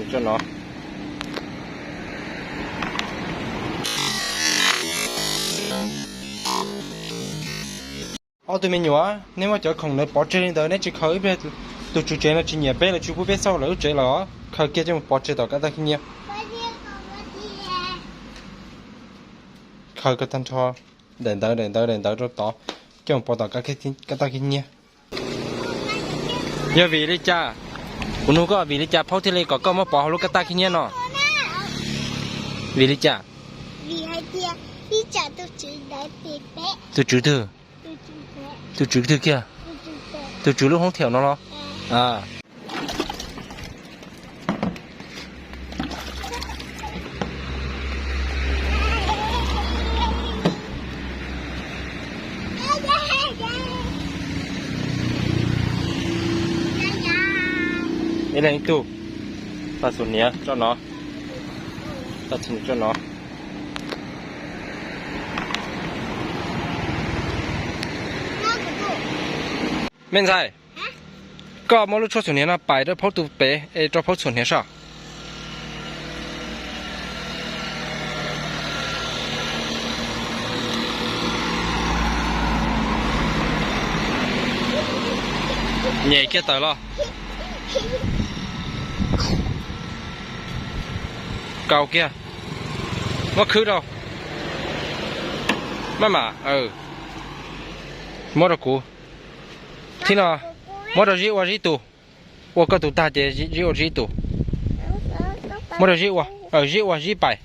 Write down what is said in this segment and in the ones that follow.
Tso no. Ob tug me nyuam, neb muab cov khoom ntawd pov tseg li ntawd, neb tsis khaws ib pliag, tus tswv tsev no tsis nyiam peb lawm, tsis pub peb xauj lawv lub tsev lawm os. Khaws kiag coj mus pov tseg tom kab tag khib nyiab. Khaws kiag tag nrho daim ntawv daim ntawv daim ntawv rau tod, coj mus pov tom kab tag khib nyiab. Yog vim li cas, kuv nug koj, vim li cas Phaub thiaj li kom koj muab pov hauv lub kab tag khib nyiab no? Vim li cas? Tus tswv twg? Tus tswv twg kiag? Tus tswv lub hoob thiaum no los? Ib leeg ib tug. Tag txhua hniav tso no. Tag txhua hniav tso no. Me ntxhais, koj muab lub tshuaj txhuam hniav no pais rau Phaub tus pem es rau Phaub txhuam hniav soj. Nyem kiag tawm los. Kaus kiag. Muab khwb rau. Maj mam, muab rau kuv. Thib no, muab rau Zib ua Zib tus. Ua koj tus tag ces Zib ua Zib tus. Muab rau Zib ua, Zib ua Zib pais.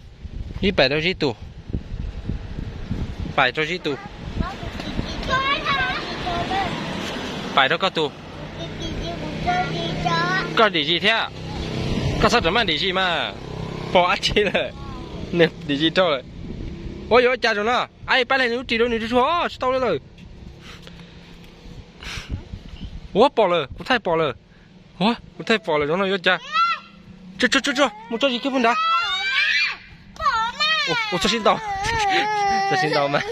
Zib pais rau Zib tus. Pais rau Zib tus. Pais rau koj tus. Koj dim zis thiab. Koj txhob rov maj dim zis mas. Pom dab tsi lawm. Nws dim zis rau lawm. Ua yuav ua cas zaum no? Ai, pab hle nws lub ris rau nws tsuag tsuag, tsis tau li lawm. Ua pom lawm, kuv thaij pom lawm. Ua, kuv thaij pom lawm, zaum no yuav cas? Tsuag tsuag tsuag, mus tso zis kiag puag nrad. Ua txhob sib ntaus. Txhob sib ntaus mas.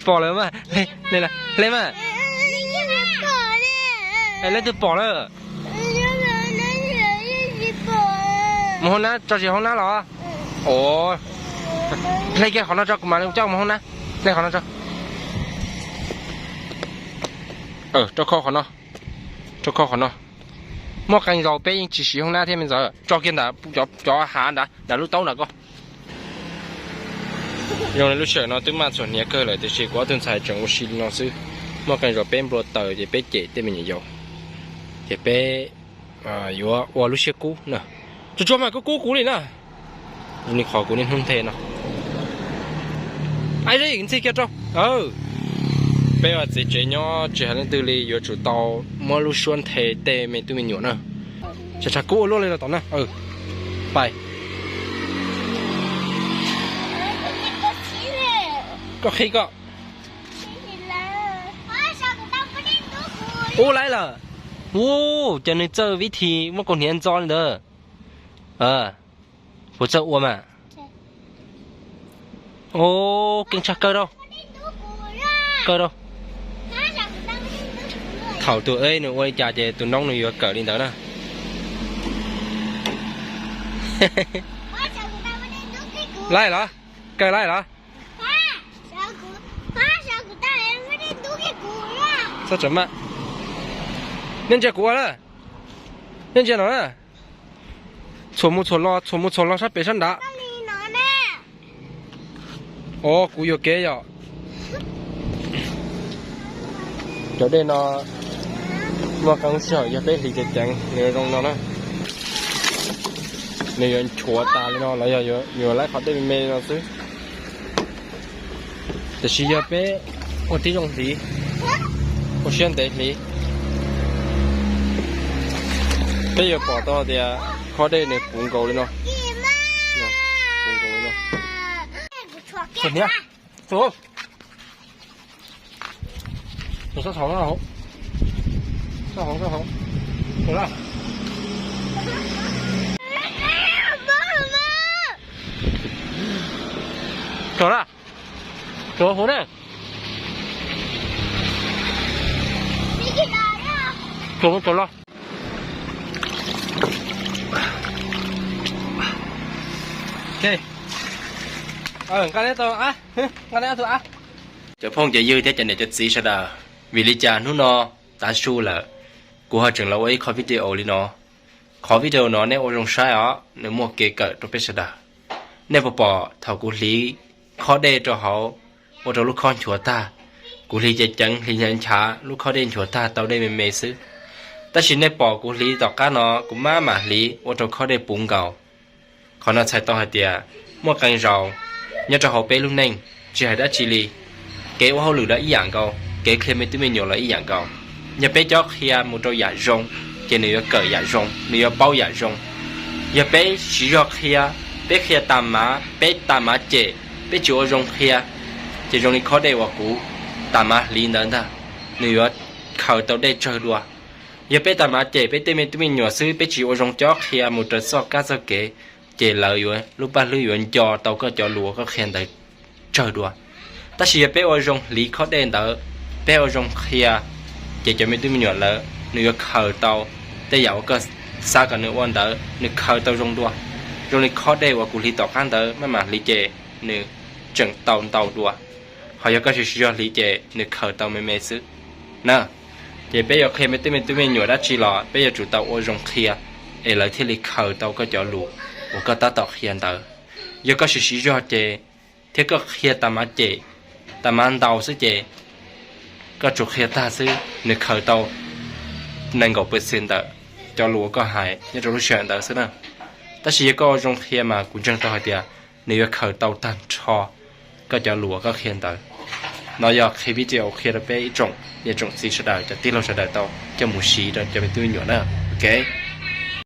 Pom lawm mas. Hle mas. Leej twg pom lawm? Mus hauv nab, tso zis hauv nab los? Ua, hle kiag qhov no tso kuv mam li coj mus hauv nab. Hle qhov no tso. Rau khau qhov no. Rau khau qhov no. Muaj qee zaus peb yeej tsis siv hoob nab thiab me ntxawm, tso kiag ntawm cov hav nrad, nram lub taub nrad ko. Zoo li lub sij hawm no twb maj txhuam hniav kawg lawm tiam sis kuv ob tug ntxhais tseem ua si li no xwb. Muaj qee zaus peb nplua taws ces peb cem tej me nyuam yaus, ces peb yuav ua lub siab kub na. Tsuag tsuag mas kub kub kuv li na. Zoo li qhov kuv niaj hnub nthe no. Ai, ntxig kiag rau. Peb ua txiv tsev nyob tsis hais leej twg li yuav tsum tau muab lub suab nthe tej me tub me nyuam na. Tsam tshav kub ua luaj li no tom na. Pais. Koj qhib koj. Ub, laib lawm. Ub, cas nws txawj vib thi muab kaus hniav ntxo li ntawd. Puas txawj ua mas? Ub, keej tshaj, kaw rau. Kaw rau. Thaum tus eb nws ua li cas ces tus noob nws yuav kawm li ntawd na. Laij los? Kaw laij los? Txhob tsav maj. Nej ntsia kuv ua na. Nej ntsia no na. Txhuam mus txhuam los, txhuam mus txhuam los sab pem sab nrad. Os, kuv yuam kev yom. Cov dej no muaj qee lub sij hawm yog peb hliv ceev ceev nws zoo no na. Nws yuav nchuav tas li no los yog yuav laib qhov dej me me li no xwb. Tiam sis yog peb ua tib zoo hliv, ua siab ntev hliv, peb yuav pom tau tias qhov dej nws puv nkaus li no. Puv nkaus li no. Tus hniav, tus, tus sab thaum no hauv, sab hauv, sab hauv, tus na, tus na, tus hauv ne, tus, tus los. Nqa neb tau, nqa neb ob tug av. Cov phooj cov ywg thiab cov niam cov txiv sawv daws, vim li cas hnub no tav su lawm, kuv ho tseem los ua ib qho video li no. Qhov video no nej ua zoo saib os, nws muaj kev kawm rau peb sawv daws. Nej puas pom thaum kuv hliv khob dej rau hauv, ua rau lub khob nchuav tag? Kuv hliv ceev ceev, hliv nchav nchav, lub khob dej nchuav tag, tau dej me me xwb. Tab sis nej pom kuv hliv tom qab no, kuv maj mam hliv ua rau khob dej puv nkaus. Qhov no txhais tau hais tias muaj qee zaus nyob rau hauv peb lub neej, tsis hais dab tsi li, kev ua hauj lwm los ib yam nkaus, kev qhia me tub me nyuam los ib yam nkaus. Yog peb cob qhia mus rau yam zoo, ces nws yuav kawm yam zoo, nws yuav paub yam zoo. Yog peb siv zog qhia, peb qhia tas mav, peb tas mav cem, peb tsis ua zoo qhia, ces zoo li khob dej uas kuv tas mav hliv ntawd ntag, nws yuav khaws tau dej tsawg dua. Yog peb tas mav cem peb tej me tub me nyuam xwb, peb tsis ua zoo cob qhia mus raws txoj kab txoj kev, ces lawv yuav, lub paj hlwb yuav nco tau koj cov lus uas koj qhia ntawd tsawg dua. Tab sis yog peb ua zoo hliv khob dej ntawd, peb ua zoo qhia, ces cov me tub me nyuam lawv nws yuav khaws tau tej yam uas koj xav kom nws ua ntawd, nws khaws tau zoo dua. Zoo li khob dej uas kuv hliv tom qab ntawd, maj mam hliv ces nws tseem tau ntau dua. Ho yog koj tsis siv zog hliv ces nws khaws tau me me xwb na. Ces peb yuav qhia me tub me tub me nyuam dab tsi los peb yuav tsum tau ua zoo qhia, es lawv thiaj li khaws tau koj cov lus uas koj tab tom qhia ntawd. Yog koj tsis siv zog ces, thiab koj qhia tas mav cem, tas mav ntaus xwb ces koj tsuas qhia tag xwb, nws khaws tau nees nkaum pawj xees ntawm cov lus uas koj hais nyob rau lub sij hawm ntawd xwb na. Tab sis yog koj ua zoo qhia mas kuv ntseeg tau hais tias nws yuav khaws tau tag nrho koj cov lus uas koj qhia ntawd. No yog qhia video qhia rau peb ib tsoom niam tsoom txiv sawv daws, cov tij laug sawv daws tau coj mus siv rau cov me tub me nyuam na. Ok,